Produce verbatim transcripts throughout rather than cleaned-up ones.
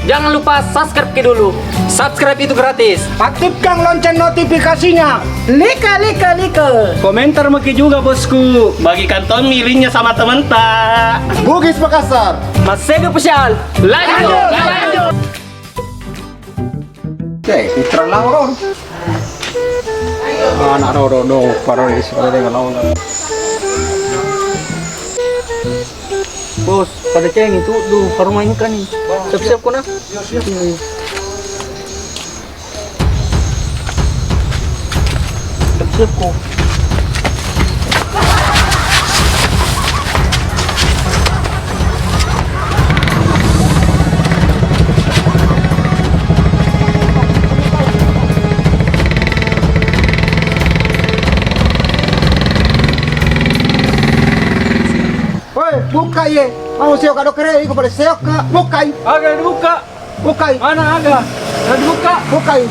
Jangan lupa subscribe ki dulu. Subscribe itu gratis. Aktifkan lonceng notifikasinya. Like, like, like. Komentar maki juga, bosku. Bagikan tonni linknya sama teman ta. Bugis Makassar. Masega Official. Lanjut, lanjut. Cek, putra lawan. Anak ro, ro, ro, paroli sekolah dengan lawan. Bos, pada ceng itu, duh, baru main kan nih. Siap-siap ko, nah. Iya, iya. Siap-siap ko. Woi, buka ye. Mau sewa kado kere, iko pada sewa ka. Buka ye. Aga dibuka. Bukai. Mana aga? Udah dibuka? Bukai.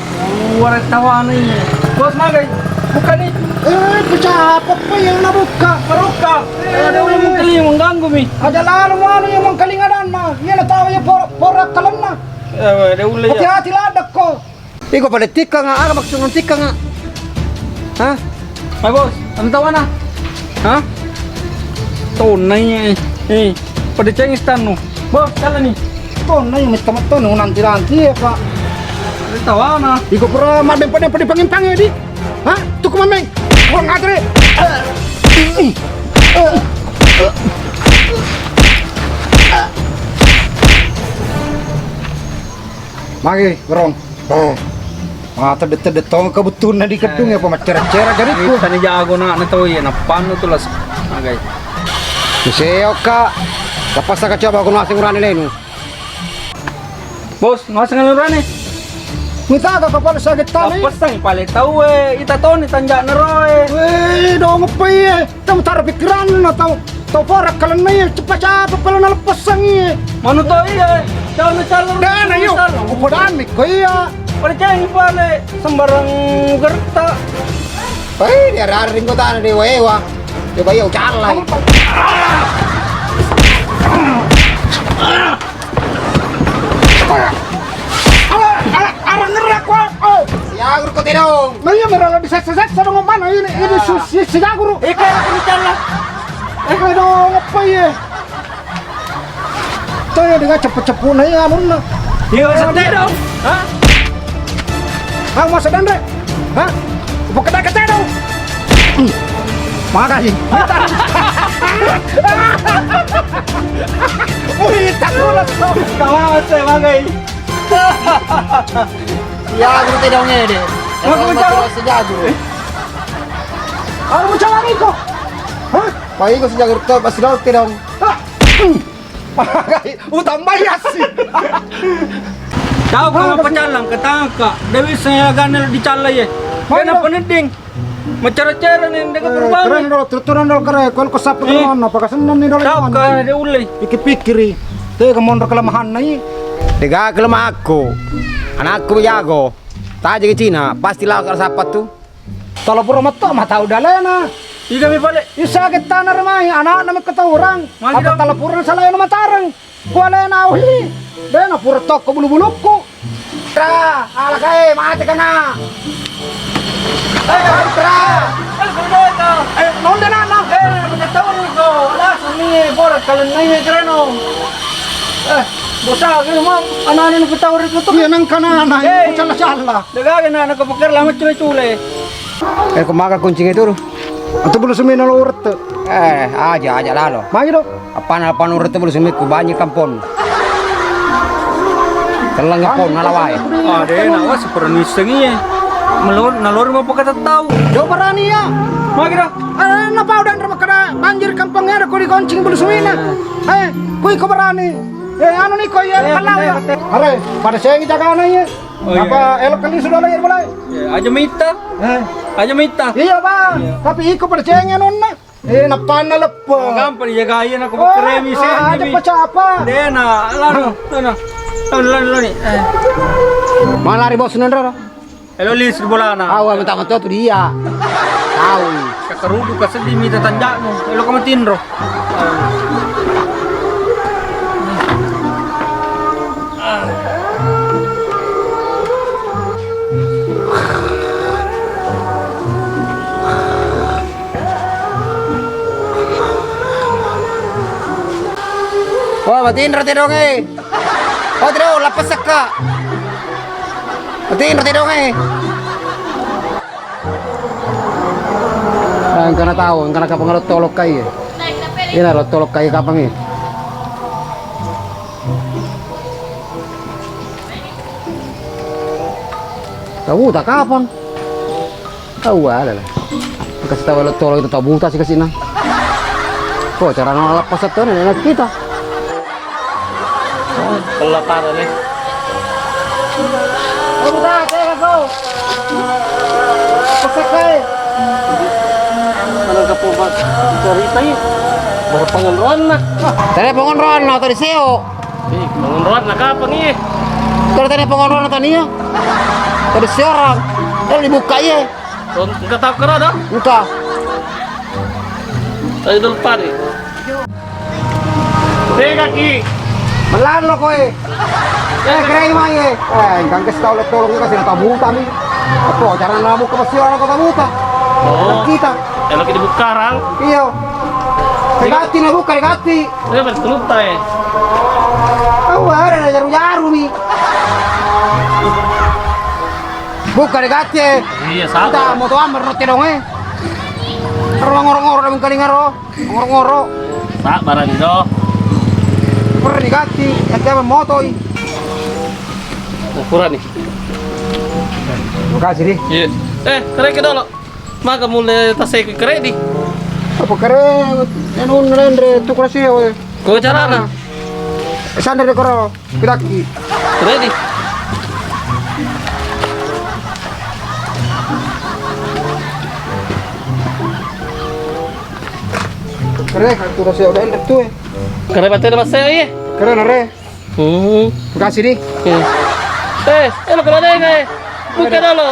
Oh, ada tawana ini. Bos, magai. Buka nih. Eh, pecah apa yang na buka? Buka. Ada ulah mengkeling, mengganggu mi. Ada lalu mana yang mengkeling adanna? Iya na tahu ya por-, porak kalenna. Eh, ada ulah ya. Hati-hati ladek ko. Iko pada tikang, aga maksud tikang? Hah? Mai, Bos, anu tawana? Hah? Tonnai, eh, eh, pada cengis tanu. Bos, jalan nih. Tonnai, mesti tanu nanti-nanti ya, Pak. Ada tawana. Iko pura madem pada pada pangin-pangin di. Hah? Tuku mameng. Kurang ajar. Magi, Bro. Oh. Ah, tedde-tedde tong kebutuhna di kedung ya, pemaccera-cera jariku. Tani jago na, na tau ya, napanu tu las. Magai. Seoka. Lepas ka coba aku nasi urane lenu. Bos, nasi ngalurane. Mita ka kepala sakit tani. Lepas sang pale tau eh, ita toni tanjak neroe. Weh, dong apa iya? Tau taro pikiranna tau, tau porak kalenna iya, cepat-cepat pale naleppessangi. Manu to iya, tau na calon. Dana yo, upodanni ko iya. Percaya pale sembarang gerta. Hei, dia rari ringgotana dewa-ewa. Coba iya ucallai. Arang ngerak, Wak. Oh. Siagur ko tedong. Nah, iya, merah lebih seksa-seksa dong, mana ini? Ini sus-, si, si jagur. Eh, kayak aku dicalla. Eh, kayak dong, apa iya? Tuh, ya, dengan cepet-cepet, nah, iya, anunna. Iya, masa tedong. Hah? Hah, masa dan, Rek? Hah? Bukan kata dong. Magai. Wih, tak pulas. Kawan saya magai. Iya, guru tedong ede. Aku mencari. Sejago. Aku mencari kok. Hah? Pai ko sejago to pasti lo tedong. Hah? Magai. Utambai assi. Tau ko mapacallang ketangka. Dewi saya ganel dicalla ye. Kena penedding. Macara-cara nih, ndeka perubahan. Keren dolo, turun dolo keren. Kalau ko sappa kemana, pakasennan nih dolo. Tau ka de ulle. Pikir-pikiri. Tega monro kelemahan nih. Tega kelemahanku. Anakku jago. Tajeng Cina, pasti lao ka sappa tu. Talo pura metto ma tau dalena. Iga mi pale. Isa ke tana remai, anakna mekko tau orang. Apa talo pura salai matareng. Kualena, wih, dena pura tokko bulu-bulukku. Tra, ala kae, mate kena. Eh, Tra. Eh, nonde nana. Eh, nonde tahu ni ko. Langsung ni, pura kalenna ni kereno. Eh, bosa ke mau, anaknya nak ketawa itu tuh. Iya, nang kana, nang, eh, cala-cala. Dagaga na, nako peker lama cule-cule. Eh, ko maga kuncing itu. Atau belum semina lo urut. Eh, aja, aja lalo. Magi do. Apana, apana urut belum semikku banyak kampon. Telang kampon nalawae. Ah, de na was pernah niseng iya. Melor, nalor mau pakai tahu. Do berani ya. Magi do. Eh, napa udah nrema kada banjir kampung ada ko dikoncing belum semina. Eh, kui ko berani. Eh, anu ni ko iya kalau ya. Are, pada saya kita kana iya. Oh, iya. Apa elok kali sudah lahir mulai? Iya, aja mita. Eh. Aja mita. Iya, Bang. Iya. Tapi iko percaya nonna. Eh, napana leppo. Gampang dijagai nak. Oh, keremi ah, sini aja mi. Pecah apa? Dena, lanu, lanu. Lanu, lanu, lanu. Eh. Mana lari bos nendra? Elo lis di bolana. Awa minta matua tu dia. Tahu. Kakarudu kaseddi mita tanjakmu. Elo kamatinro. Eh. Ah. Patinro tedongnge. Oh, tedong, lappasekka. Patinro tedongnge. Engkana tau, engkana kapang lottolokkai. Ina lottolokkai kapang e. Tau tak kapang. Tau ada lah. Kasih tahu lottolok itu tau buta sih kasih nang. Kok cara nolak pas satu nih kita. Kella parah nih. Oh, buta, saya kau. Pesekai. Kalau ke pompa cerita ya. Berpengeluaran lah. Tadi pengeluaran atau di seo? Ih, pengonroan na kapang iye. Tadi tadi pengonroan tania. Tadi seorang. Eh, dibuka iye. Engka tau kero dong? Engka. Tadi dulu pari. Tega ki. Melano koe. Eh, keren mai ye. Eh, engka kasih tau letolong kasih tau buta mi. Apa cara namu ke pasti orang kota buta? Oh. Kita. Elo ki dibuka rang. Iyo. Degati na buka degati. Iya, betul, Pak, eh. Au, ada na jaru-jaru mi. Buka degati, eh. Iya, sabar. Kita moto amar no tedong, eh. Ro ngoro-ngoro dong kalinga ro. Ngoro-ngoro. Sabar, Ando. Perni degati, nanti apa motoi. Ukuran nih. Makasih, Di. Iya. Eh, kereke dulu. Maka mulle tasai keredi. Apa kere? Anu nrendre tu kurasi ya, we. Ko carana? Sandre de koro, pidakki. Keredi. Kere kan tu kurasi udah endek tu, eh. Kere batena masai, eh. Kere nare. Hmm. Makasih, Di. Hmm. Eh, elo kena deng, eh. Buka dulu.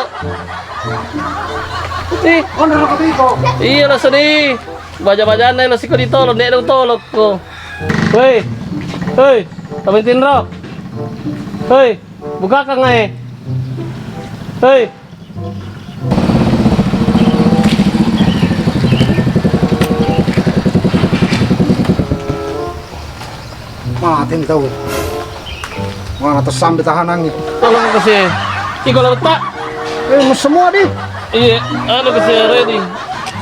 Di. Onro lo kepiko. Iya lo sedih. Baja-bajana lo siko ditolong, dek dong tolong ko. Hei. Hei. Kami tinro. Hei. Buka kang, eh. Hei. Mate ni tau. Mana tesambe tahanangnge. Tolong kasih. Iko lo tak? Eh, semua di. Iya, anu kasih ready.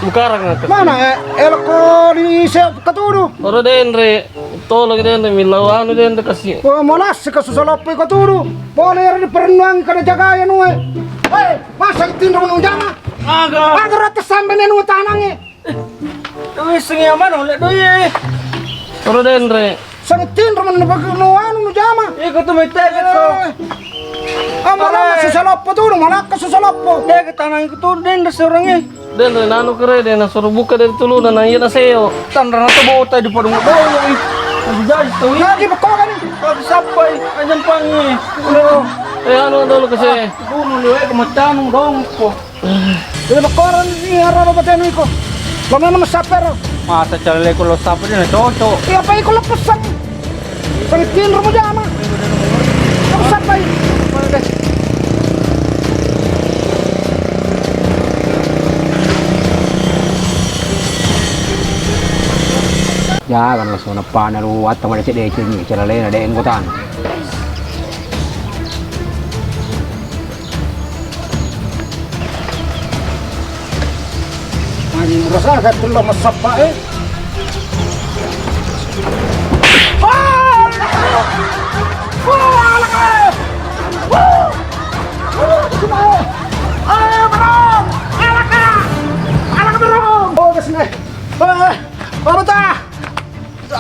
Bukarang aku. Mana, eh? Elok ko di se-, ketudu. Ora denre. Tolong denre, milau anu denre kasih. Oh, molas ke susah lopo iko tudu. Boleh era di perennuang kada jaga ya nue. Eh, masa tinro menung jama? Aga. Aga rata sampe nenu tanange. Doi sengi amano le doi. Ora denre. Sange tinro menung bagi nu anu nu jama. Iko tu mai tega to. Eh. Amara susah lopo tudu, malakka susah lopo. Tega tanang iko tudu denre seorang e. Denre nanu kere de nasuro buka dari tuluna na iya naseo. Tanra na to bota di podong dolo i. Jadi jadi to i. Lagi beko kan? Lagi sappai ajampangi. Eh anu dolo kese. Kuno liwe ke macanu dong ko. Jadi bekoran ni arah apa tenu iko. Lo memang sapper. Masa calele ko lo sapper na cocok. Iya apa iko lo pesan? Panitin rumah jama. Aku sampai. Jangan langsung nepana lu atau mana cedek ini cara lain ada anggota. Magi murasaka tullo massappa e. Wah! Wah, alaka e! Wah! Wah, alaka e! Ayo, barong! Alaka! Alaka, barong! Oh, kesini. Eh, oh, buta!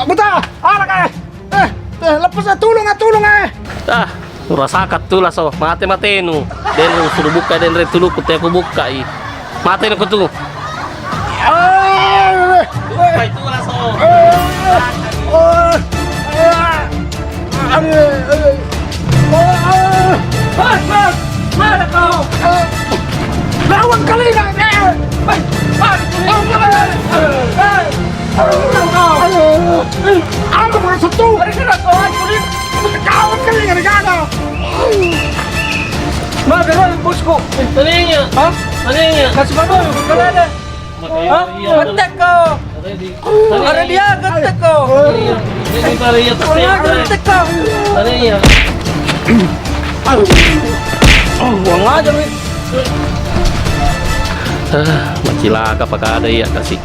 Buta! Alaka e! Eh, eh, lepas, eh, tulung, eh, tulung, eh. Ah, urasaka tu laso, mate-matenu. Denre suruh buka, denre tuluku, teku buka i. Matenu ko tu. Eh, eh, eh. Buka itu laso. Eh, eh, eh. Aduh, aduh. Eh, eh. Bos, bos, mana kau? Eh. Lawan kali ini. Eh, eh. Bos, bos. Eh, eh. Aduh, aduh, aduh. Aku merasa tuh. Mereka nak kau hancurin. Kawan kali ini ada. Mana bosku? Eh, tanya. Hah? Tanya. Kasih mana? Bukan ada. Hah? Iya. Petek kau. Ada dia, getek ko. Ini baru iya, getek ko. Ada iya. Oh, buang aja, Mi. Ah, macilaka pakada iya kasi.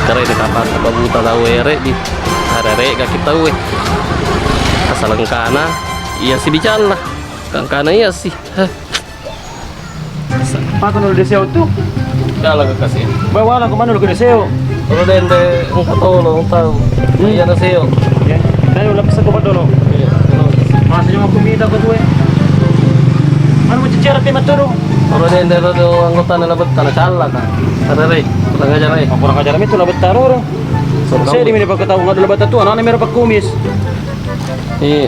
Kare di kapang buta tau ere di. Arere ga kita we. Asal engkana iya si bicara. Engkana iya si. Hah. Maka nulu deseo tu. Kala ke kasi. Bawa lah kemana lu ke deseo? Kalau dende engko tolo tau. Hmm. Iya deseo. Ya. Tadi udah pesan kau dulu. Iya. Masih cuma aku minta ke gue. Anu mau cicara tema tu dong. Kalau dende lo do anggota na betta na calla ka. Ada re. Kurang ajar re. Kurang ajar itu lah betta orang. Saya di mana pakai tahu nggak ada betta tu anak merah pakai kumis. Iya.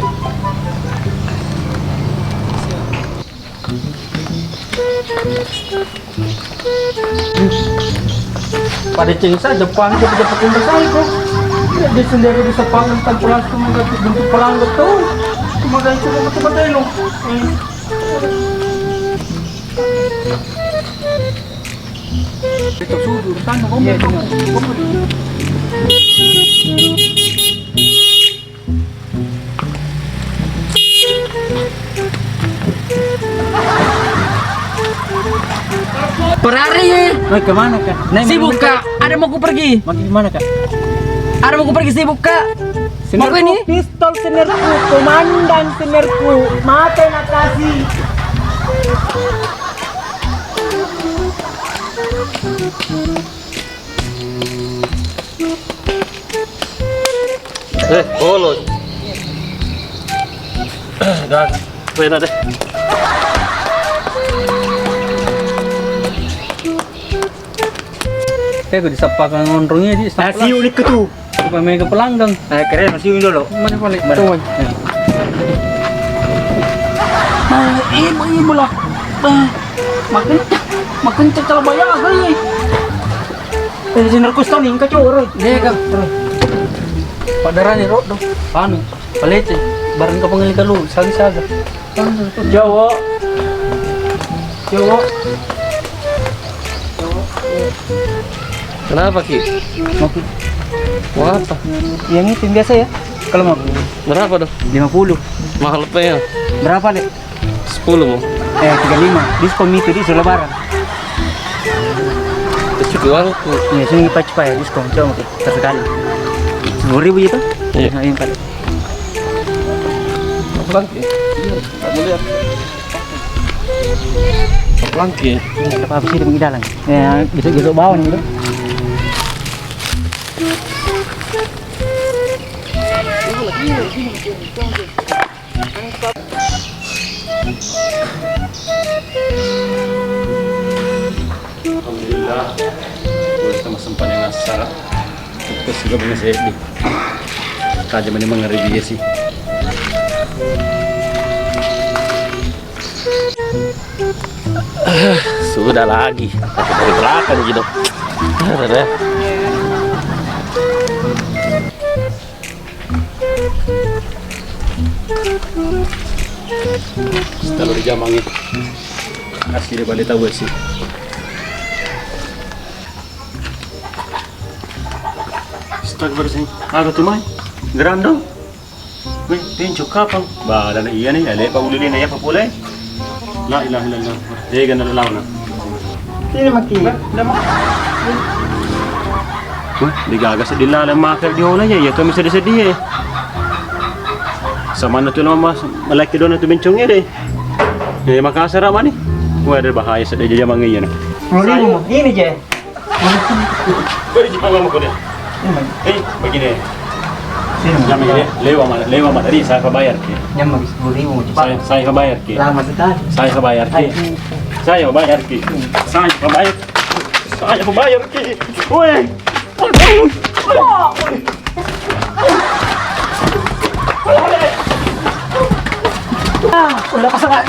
Pada ceng saja, pang, cepet-cepet selesai kok. Ya, dia sendiri bisa pang, tanpa langsung mengganti bentuk pelanggar tuh. Cuma gaya cuma betul-betul lo. Itu sudu, sana, iya, iya. Perari. Mau kemana, Kak? Sibuk, Kak. Ada mau ku pergi. Mau ke mana, Kak? Ada mau ku pergi, sibuk, Kak. Mau ke ini? Pistol senerku, komandan senerku, mate nakasi. Eh, bolot. Dah, wena deh. Eh, ku disappakan onrongnya di. Ah, siu ni ketu. Apa mega pelanggang? Eh, keren, siu dulu. Mana paling? Mana? Tuh. Nah, ibu, ibu lah. Nah, makin, makin cekel bayar lagi. Eh, sinerku stoni, engka cowok, Roy. Dega. Roy. Padarani, Ro, do. Anu, palece. Barang kapang ngali kalu, saga-saga. Cowok. Cowok. Kenapa, Ki? Mau, Ki. Mau apa? Yang itu yang biasa ya. Kalau mau. Berapa, do? Lima puluh. Mahal apa ya? Berapa, Dek? Sepuluh mo. Eh, tiga lima. Diskon itu di lebaran. Cukup uangku. Iya, sini cepat-cepat ya, diskon. Coba, Ki. Sekali. Sepuluh ribu itu? Iya. Nah, yang paling. Pelan, Ki. Iya, tak boleh. Pelan, Ki. Ini ada apa sih di dalam? Ya, bisa gitu bawang gitu. Alhamdulillah, wis tama sempat yang asar. Terus juga punya sedih. Kaja mani mengeribi ya sih. Sudah lagi. Dari belakang gitu. Ada. Setelah dijamangi, asli balik tahu sih. Astagfirullahaladzim. Aga tu mai? Gerandong. Weh, pincu kapang. Ba, dana iya ni, ale pa ulili na iya pa pole. La ilaha illallah. Dega na launa. Sini maki. Wah, digaga sedih lah, lem makan di ona ya, ya kami sedih-sedih ya. Sama na tu nama malaki dona tu bencong ya deh. Ya, makasar mani. Wah, ada bahaya sedih jadi mangi ya. Ini je. Beri di panggang aku deh. Eh, begini. Sini. Jangan begini. Lewa mana? Lewa mana? Tadi saya bayar ki. Nyamang sepuluh ribu, cepat. Saya, saya bayar ki. Lama sekali. Saya bayar ki. Ayo. Saya bayar ki. Saya bayar. Saya bayar ki. Woi. Ah, udah pasang, Kak.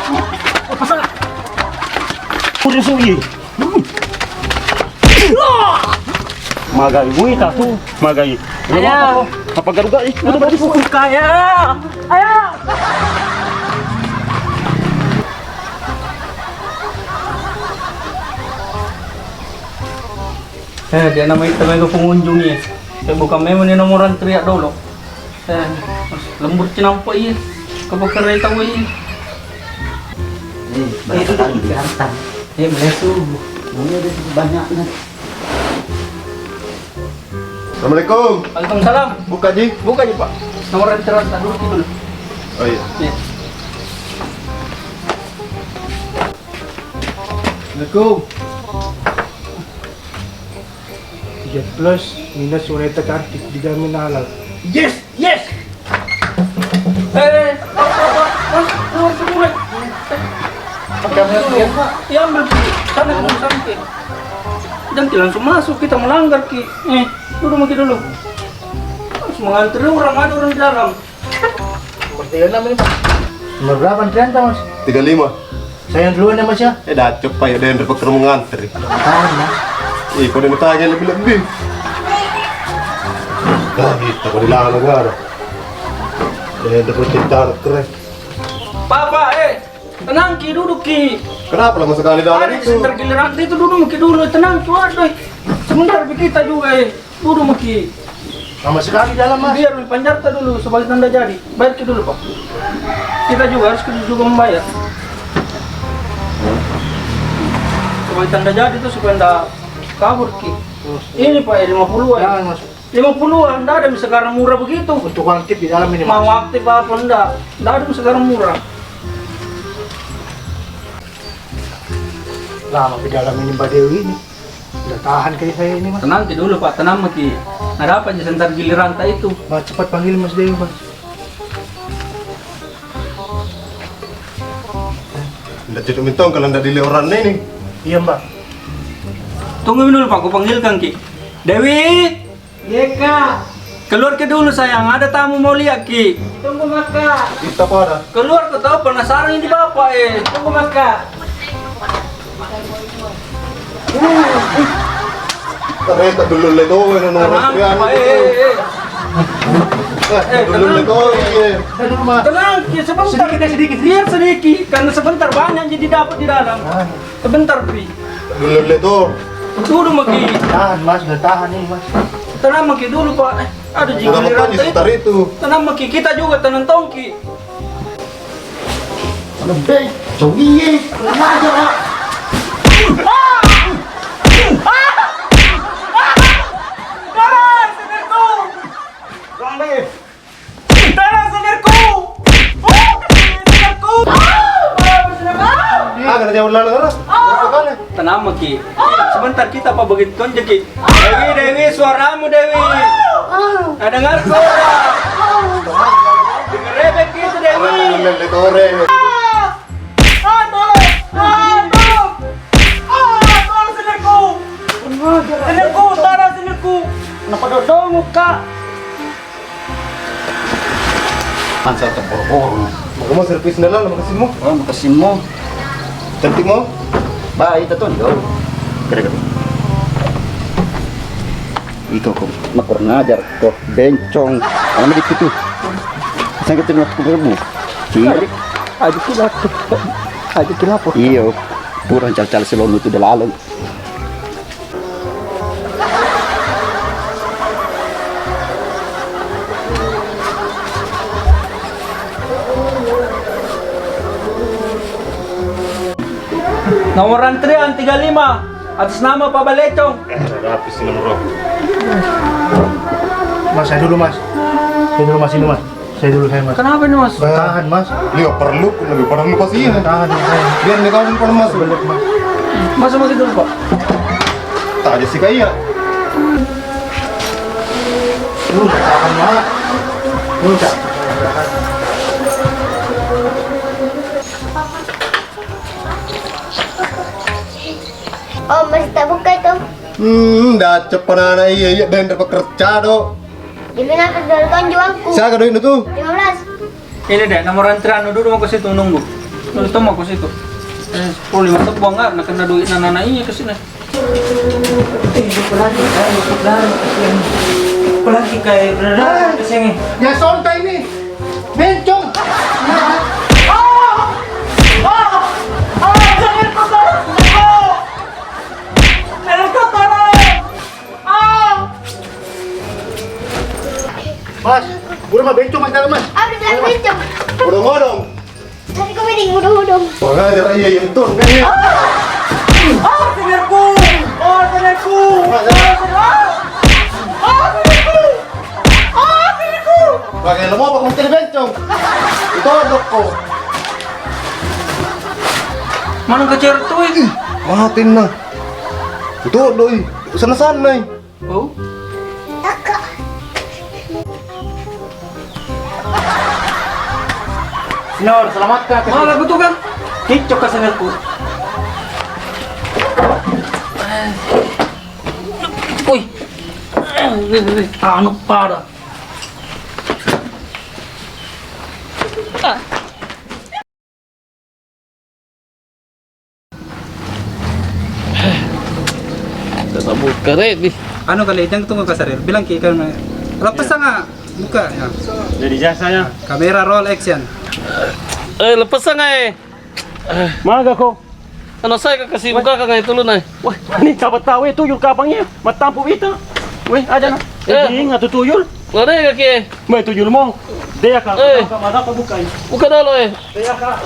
Pasang, Kak. Udah suwi. Magai wita tu, magai. Ayo. Apa garuga ih? Apa garuga? Kaya. Ayo. Eh, dia nama itu mega pengunjung ya. Saya bukan memang ini nomor antrian dulu. Eh, lembur cinampo iya. Kepekerai tahu iya. Eh, banyak sekali. Gampang. Eh, boleh subuh. Ini ada cukup banyak nih. Assalamualaikum. Waalaikumsalam. Buka, Ji. Buka, Ji, Pak. Nomor antrian dulu gitu. Oh iya. Iya. Assalamualaikum. Tiga plus minus wanita cantik dijamin halal. Yes, yes. Eh, eh, eh, eh, eh, keluar semua. Pakai ambil, ya, Pak. Ya, ambil. Sana dulu, sana, Ki. Jangan, Ki, langsung masuk, kita melanggar, Ki. Eh, duduk, Ki, dulu. Harus mengantri orang, ada orang di dalam. Nomor tiga enam ini, Pak. Nomor berapa antrian, Mas? Tiga lima. Saya yang duluan ya, Mas, ya? Eh, dah, cepat ya, dan repeker mengantri. Apaan, Mas? Ih, kau udah tanya lebih-lebih. Dah, kita kau dilarang negara. Eh, dapat cerita keren. Papa, eh, tenang, Ki, duduk, Ki. Kenapa lama sekali dalam itu? Sebentar giliran itu duduk, Ki, dulu, tenang, Ki, waduh. Sebentar, Ki, kita juga, eh. Duduk maki. Lama sekali dalam, Mas. Biar dipanjarta dulu sebagai tanda jadi. Bayar ki dulu, Pak. Kita juga harus kita juga membayar. Sebagai tanda jadi itu supaya ndak kabur ki. Ini, Pak, ya, lima puluhan. Jangan, Mas. Lima puluhan, ndak ada sekarang murah begitu. Untuk aktif di dalam ini, Mas. Mau aktif apa ndak? Ndak ada sekarang murah. Lama di dalam ini Mbak Dewi ini. Udah tahan kayak saya ini, Mas. Tenang ki dulu, Pak. Tenang maki. Nah, dapat aja sebentar giliran tak itu. Mas, cepat panggil Mas Dewi, Mas. Ndak cocok mentong kalau ndak dilihat orang ini. Iya, Mbak. Tunggu dulu, Pak. Aku panggilkan ki. Dewi! Iya, Kak. Keluar ke dulu, sayang. Ada tamu mau lihat ki. Tunggu, Maka. Kita pada. Keluar ke tahu penasaran ini Bapak, eh. Tunggu, Maka. Ternyata dulu le doang, no, no, Pak, eh, eh, eh. Eh, dulu le doang, iya. Tenang, ya, sebentar. Sedikit, sedikit. Biar sedikit, karena sebentar banyak jadi dapat di dalam. Ah. Sebentar, Pi. Dulu le to. Dulu maki. Tahan, Mas, udah tahan nih, Mas. Tenang maki dulu, Pak. Eh, ada juga. Udah, Bapak, sebentar itu. Tenang maki, kita juga tenang tongki. Lebih, cogi ye, kurang ajar, Pak. Bang Dev. Tara, sederku! Sederku! Ah, kena jauh lalu, Tara. Berapa kali? Tenang maki. Sebentar kita apa begitu tonjeki. Dewi, Dewi, suaramu, Dewi. Nah, dengar suara. Dengar rebek gitu, Dewi. Tore. Ah, tolong! Ah, tolong! Ah, tolong, sederku! Sederku, Tara, sederku! Kenapa dodong muka? Masa tak boro-boro. Mau servis dalam, makasih mu. Oh, makasih mu. Cantik mu. Baik, itu tuh, jauh. Kira-kira. Iko ko, makurang ajar ko, bencong. Anu di situ. Sangka terima ku berbu. Iya. Aja ki lapor. Aja ki lapor. Iya. Kurang cal-cal selonu tu dalaleng. Nomor antrian tiga lima, atas nama Pak Balecong. Eh, ada apa sih nomor? Mas, saya dulu, Mas. Saya dulu, Mas, ini, Mas. Saya dulu, saya, Mas. Kenapa ini, Mas? Tahan, Mas. Iya, perlu, lebih perlu pasti ya. Tahan, Mas. Biar dia tahu, Mas. Belum, Mas. Masuk, masuk dulu, Pak. Tak aja sih kayak. Udah, tahan, Mas. Udah. Oh, masih tak buka itu? Hmm, dah cepat anak iya, iya, dan dapat kerja do. Jadi kenapa dua tahun juangku? Siapa duitnya tuh? Lima belas. Ini deh, nomor antrian dulu mau ke situ nunggu. Dulu tuh mau ke situ. Eh, sepuluh lima tuh buang nggak, nah kena duit anak-anak iya ke sini. Eh, apalagi kayak, apalagi kayak berada ke sini. Ya, sontai ini. Bencong. Ah! Ah! Ah! Jangan kotor. Ah! Jangan kotor. Mas, buru ma bencong mas, dalam mas. Apa dibilang bencong? Odong-odong. Tadi kau mending udung-udung. Wah, ada raya yang tuh kan ya. Oh, telingaku. Oh, telingaku. Oh, telingaku. Oh, telingaku. Pakai lemah apa kau bencong? Itu odok kau. Mana kecer tuh ini? Mati nah. Itu doi. Sana-sana. Oh? Taka. Sinor, selamatkan aku. Malah betul kan? Kicok ka sengerku. Wih. Anu pada. Kita buka deh di. Anu kali, jangan tunggu kasar ya. Bilang ki kan. Lepas sana buka ya. Jadi jasanya. Kamera roll action. Eh, lepas sana eh. Maga ko. Anu saya kasih buka kan itu lu nai. Wah, ini kabat tahu itu yuk kapang ya. Matampu itu. Weh, ada na. Eh. Jadi ingat tuh tuyul. Mana kaki? Mai tuyul mau. Dia kak. Eh. Kak, mata apa buka ini? Buka dulu eh. Dia kak.